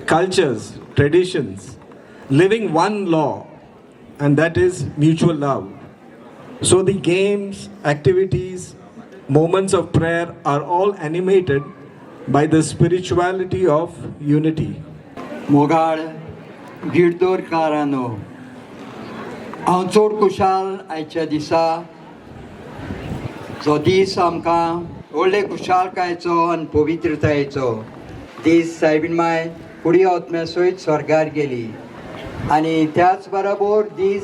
cultures, traditions, living one law, and that is mutual love. So the games, activities, moments of prayer are all animated by the spirituality of unity. मोगाळ गिरदोरकारांनो, हांव चड खुशाल आयच्या दिसा, जो दीस आमकां व्हडले खुशालकायेचो आनी पवित्रतायेचो दीस. सायबीण माय कुडी आत्म्या सयत स्वर्गार गेली आनी त्याच बरोबर दीस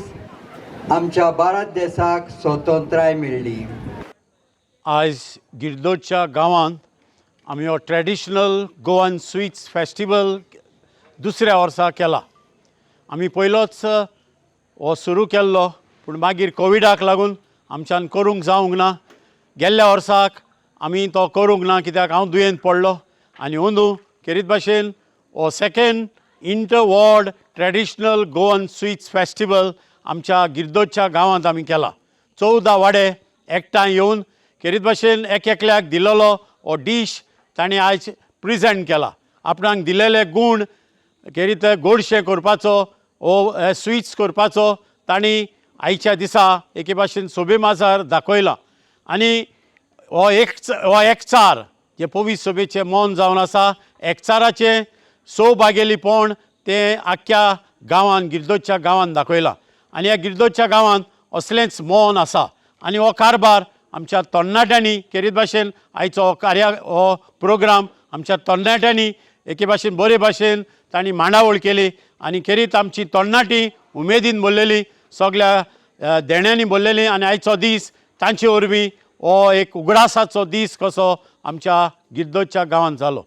आमच्या भारत देसाक स्वतंत्राय मेळ्ळी. आयज गिरदोरच्या गांवांत आमी हो ट्रेडिशनल गोवन स्वीट्स फेस्टिवल दुसऱ्या वर्सा केला. आमी पयलोच हो सुरू केल्लो, पूण मागीर कोविडाक लागून आमच्यान करूंक जावंक ना. गेल्ल्या वर्साक आमी तो करूंक ना, कित्याक हांव दुयेंत पडलो. आनी अंदू खेरीत भाशेन हो second inter ward traditional Goan sweets festival आमच्या गिरदोरच्या गांवांत आमी केला. 14 वाडे एकठांय येवन खेरीत भाशेन एक एकल्याक दिलेलो हो डीश तांणी आयज प्रेजेंट केला. आपणाक दिलेले गूण, खेरीत गोडशें करपाचो हो स्विट्स करपाचो, तांणी आयच्या दिसा एके भाशेन सोबे माजार दाखयला. आनी हो एकचार जे पवित्र सभेचें मन जावन आसा, एकचाराचें सौभागेलीपण तें आख्ख्या गांवान, गिरदोच्या गांवान दाखयलां. आनी ह्या गिरदोच्या गांवांत असलेंच मन आसा आनी हो कारभार आमच्या तरणाट्यांनी खेरीत भाशेन आयचो हो कार्या हो प्रोग्राम आमच्या तरणाट्यांनी एके भाशेन बरे भाशेन तांणी मांडावळ केली. आनी खेरीत आमची तरणाटी उमेदीन भरलेली, सगल्या देण्यांनी भरलेली आनी आयचो दीस तांचे वरवीं हो एक उगडासाचो दीस कसो आमच्या गिरदोच्या गांवांत जालो.